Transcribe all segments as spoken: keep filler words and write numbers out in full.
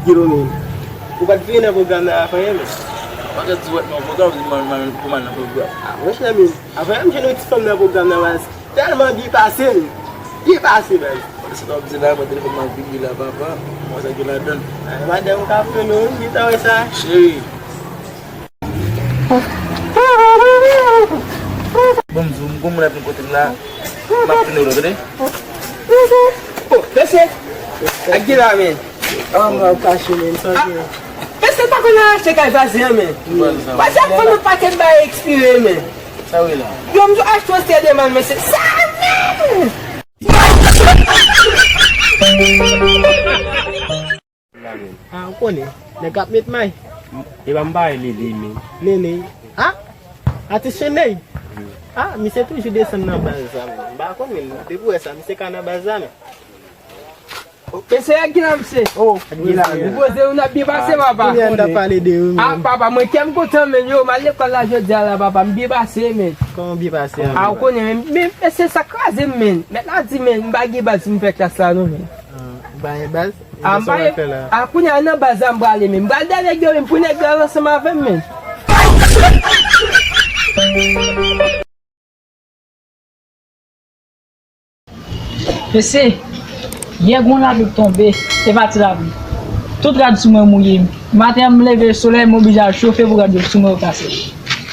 Kilo, men. Ou pa t vini nan pwogram nan avan yè, men. Ou pa ka di w nan pwogram, di m al, m al, pou m al nan pwogram. Ah, monchè, men. Avan yè, m jwenn yon ti fanm nan pwogram nan, baz. Tèlman byen pase, men. Byen pase, baz. Se sa w ap di la, mwen telefòn m ap vibre la, papa. Mwen sa gen ladan. Ah, madanm ou ka fè nou, m gentan wè sa. Cheri. Bon, m di w, m gon moun ap vin kote m la. M ap tounen w, tande? Oh, mesye! Ak ki la, men? Oh, mwen ap kache, men, sa gen. Mesye, pa konn al achte kay vwazen an, men. Vwazen ap vann yon pakèt bagay ekspire, men. Sa w ye la? Yo, m di w achte yon sèl de man, mesye. Sa menm! Ah, ou konnen, nèg ap met may. E pa m pa e Lele, men. Lele. Ah, atis Cheney. Ah, misye toujou desann nan baz la, men. M pa konn, men, depi w wè sa, misye ka nan baz la, men. Mesye, ak ki la, mesye? Oh, m poze, ou n ap byen pase, papa. Kounye a n t ap pale de ou, men. Ah, papa, mwen kè m kontan, men, yo, m al lekòl la jodi a la, papa, m byen pase, men. Kòman w byen pase a? Ah, ou konnen, men, men, mesye, sa kraze m, men. Mèt la di, men, m pa gen baz pou m fè klas la, non, men. Ah, ou pa gen baz? Ah, m pa gen. A kounye a nan baz la m prale, men. M pral dèyè nèg yo, men, pou nèg yo al ansanm avè m, men. Mesye, yè gon lapli k tonbe, se pa ti lapli. Tout rad sou mwen mouye. Maten an m leve, solèy m oblije al chofe pou rad yo sou mwen yo kase.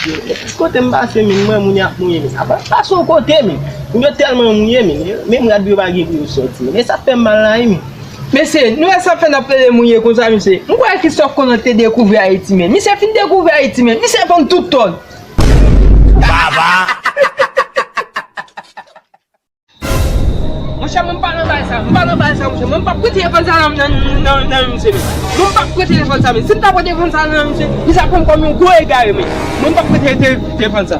Yo, nenpòt kote m pase, men, m wè moun yo ap mouye, men. Apa, pase yon kote, men. Moun yo tèlman mouye, men. Menm rad yo pa gen pou yo sòti, men. E sa fè m mal la, wi, men. Mesye, nou wè sa fè n ap plede mouye konsa, mesye. M kwè Christophe Colomb te dekouvri Ayiti, men. Misye fin dekouvri Ayiti, men. Misye vann tout tòn. Baba! Monchè, mwen m pa nan bagay sa, m pa nan bagay sa, monchè. Mwen m p ap pran telefòn sa nan, nan, nan, nan men misye, men. Mwen m p ap pran telefòn sa, men. Si m ta pran telefòn sa nan men misye, misye ap pran m kòm yon gwo egare, men. Mwen m p ap pran te-, te-, telefòn sa.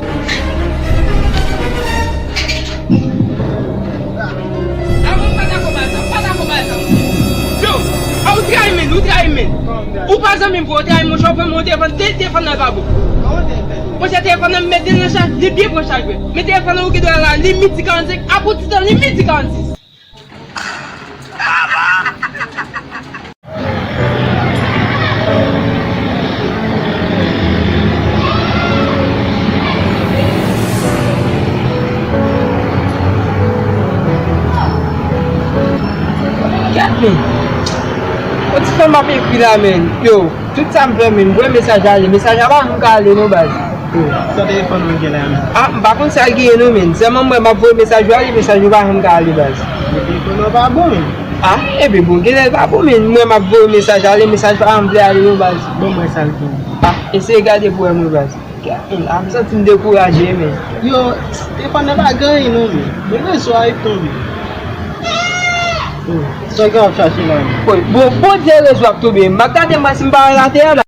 A, mwen m pa dakò bagay sa, m pa dakò bagay sa, monchè. Yo, a, ou trayi, men, ou trayi, men. Ou pa zanmi m, vre, ou trayi, monchè, ou pran m yon telefòn, te-, telefòn nan pa bon. Monchè, telefòn nan m mete nan chaj, li byen pran chaj, wi. Men telefòn nan ou gen dwa la, li midi karannsenk, apre ti tan, li midi karannsis. Kèt, men. Yon ti fanm ap ekri la, men. Yo. Tout sa m fè, men, m voye mesaj ale. Mesaj la pa janm ka ale, non, baz. Sa telefòn ou gen la, men? A, m pa konn sa l genyen, non, men. Sèlman m wè m ap voye mesaj yo ale, mesaj yo pa janm ka ale, baz. Men telefòn ou pa bon, men. A, epi bon, genlè l pa bon, men. M wè m ap voye mesaj ale, mesaj pa janm vle ale, non, baz. Bon, m wè sa l genyen. A, eseye gade pou wè, mwen, baz. A, m santi m dekouraje, men. Yo, telefòn nan pa gen anyen, non, men. Men rezo a ap tonbe. Sa w gen w ap chache la, men? Bon, bon, Bondye rezo ap tonbe. M ap gade m wè si m pa wè l atè a la.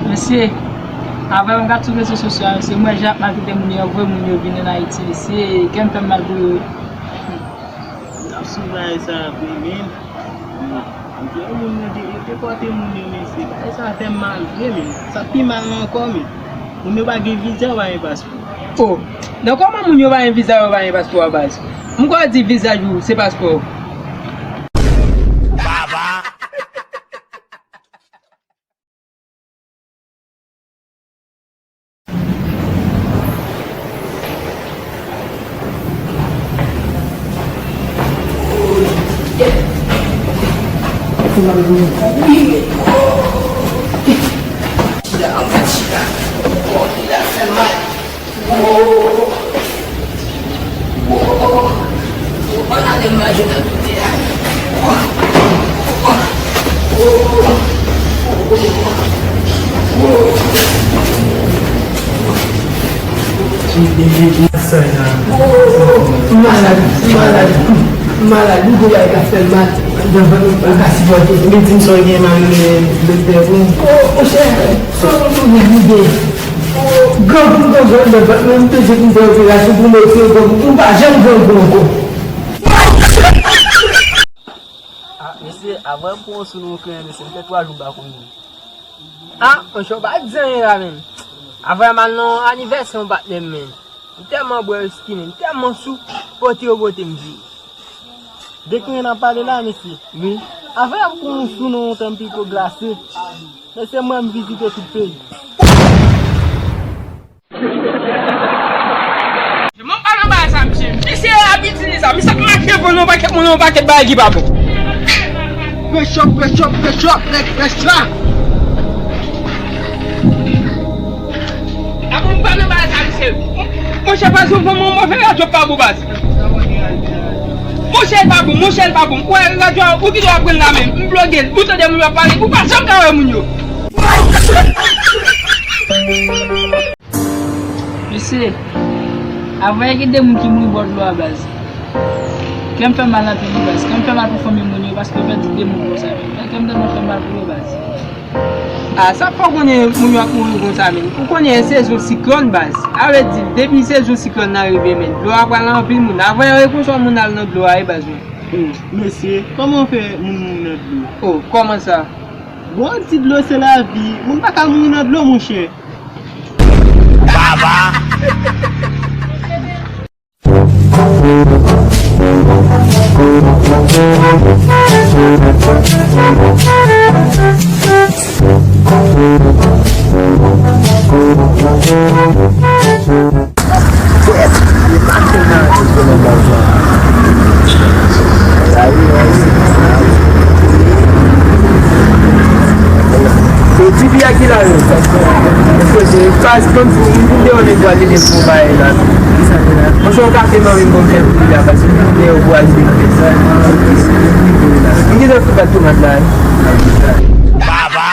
Mesye, avè m gad sou rezo sosyo a, mesye, m wè jan y ap maltrete moun yo, voye moun yo vin ann Ayiti, mesye, kè m fè m mal pou yo. N ap sou bagay sa a vre, men. Yo, moun yo de-, yo depòte moun yo, mesye. Bagay sa a fè m mal vre, men. Sa pi mal la ankò, men. Moun yo pa gen viza, yo pa gen paspò. Oh, nan kòman moun yo pa gen viza, yo pa gen paspò a, baz? M kwè w di vizaj ou se paspò w. Baba! M malad, m malad, m malad, m gon bagay k ap fè m mal. Ou ka sipòte. Men di m sa w gen mal, doktè, pou m. Oh, monchè, sa w konn tou gen lide. Grangou m konn jwenn nan vant mwen, m toujou vin fè operasyon pou m retire grangou. M pa janm grangou ankò. Ah, mesye, avan m pran sou nou, mesye, m fè twa jou m pa konn nou. Ah, monchè, w pa di anyen la, menm. Avan m al nan anivèsè yon patnè m, menm. M tèlman bwè wiski, menm, m tèlman sou, pote yo pote m vini. De kounye n ap pale la, mesye. Wi. Avè y ap gon sou non yon tanm piko glase. Mesye, mwen m vizite tout peyi. Mwen pa nan bagay sa, misye. Misye abitid sa. Misye ap mache pou nou pakèt moun, yon pakèt bagay ki pa bon. Fresh up, fresh up, fresh up, nèg fresh la. Avan m pa nan bagay sa, misye. Monchè, pa sou fò mwen, mwen fè radyo pa bon baz. Monchè, l pa bon, monchè, l pa bon. Ou wè radyo a, ou ki dwe ap pran l la menm. M bloke l. Ou tande moun yo ap pale, ou pa janm ka wè moun yo. Mesye, avè gen de moun ki mouri bò dlo a baz. Kè m fè mal anpil wi baz. Kè m fè mal pou fanmi moun yo paske yo pèdi de moun konsa. Kè m tèlman fè mal pou yo baz. A, sa fò konnen moun yo ap mouri konsa menm. Ou konnen e sezon siklòn baz. A vle di, depi sezon siklòn nan rive menm, dlo a pral anpil moun. Avè yo e konsa moun al nan dlo a wi baz mwen. Hmm, mesye, kòman w fè moun mouri nan dlo? Oh, kòman sa? Bon, ti dlo se lavi. Moun pa ka mouri nan dlo, monchè. Baba! E ti fi a ki la yo? Paske se pas konn si m vin devan nèg pral ede pou bagay la. Monchè, yon kafe mwen menm bon fè pou li la, paske m vin devan pou al ede pou fè sa. M gentan fè pat tomat la. Baba!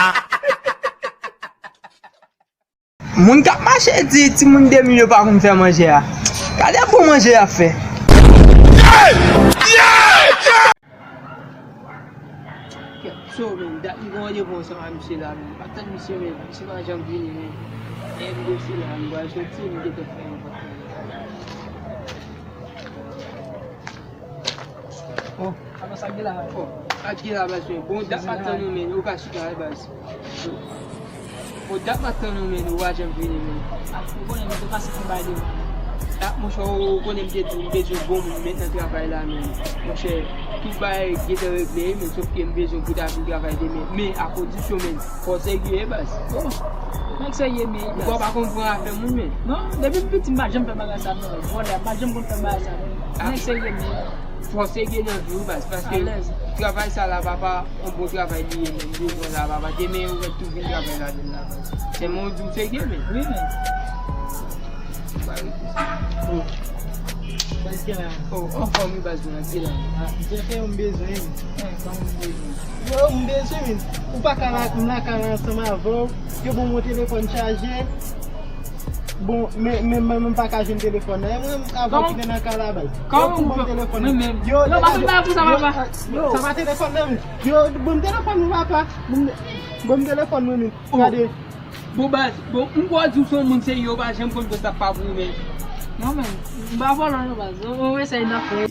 Moun k ap mache di timoun de mil yo pa konn fè manje a. Gade bon manje y ap fè. Kèt, so, men, dat m gen randevou ansanm ak misye la, men. M pa tann misye, men. Misye pa janm vini, men. E m dosye la, m pral soti, m gentan fè yon pòt. Oh, alò sa k gen la? Oh, sa k gen la, baz, men. Bon, dat m ap tann ou, men. Ou ka chita, wi, baz. Bon, dat m ap tann ou, men. Ou pa janm vini, men. Ah, ou konnen, m te pase pou bay de moun. Ah, monchè, ou konnen m te di w, m bezwen bon moun met nan travay la, men. Monchè, tout bagay gentan regle, men, sòf ke m bezwen pou ta vin travay demen. Men, a kondisyon, men, fò w serye, baz. Oh, nèg serye, men. Ou pa konn pran afè moun, men. Non, depi m piti, m pa janm fè bagay sa, non. Vòlè, m pa janm konn fè bagay sa, non. Ah. Nèg serye, men. Fò w serye nan vi w, baz, paske travay sa la, papa, yon bon travay li ye, men, m bezwen la, papa. Demen, ou mèt tou vin travay ladan l la, baz. Sèlman w di w serye, men. Wi, men. Ba rete sa. Oh. Baz, ki la? Oh, anfòm, wi, baz, mwen, ki la? Ah, m te fè yon bezwen, wi. Eh, kòman m bezwen? Yo, m bezwen, men. Ou pa ka la, m lakay la ansanm avè w. Yo, bon, mon telefòn chaje. Bon, men, men, men, mwen pa ka jwenn telefòn nan. E mwen, avè w ki te nan kay la, baz. Kòman ou fè? Mwen menm. Yo, non, pa fè bagay pou sa, papa. Yo. Sa pa telefòn nan, men. Yo, ban m telefòn mwen, papa. Ban m, ban m telefòn mwen, men. Oh. Gade. Bon, baz, bon, m kwè w di w se yon moun serye, ou pa janm konn fè sa pa pou ou, men. Non, men, m pa vòlò, non, baz. On, on esèy nan fè.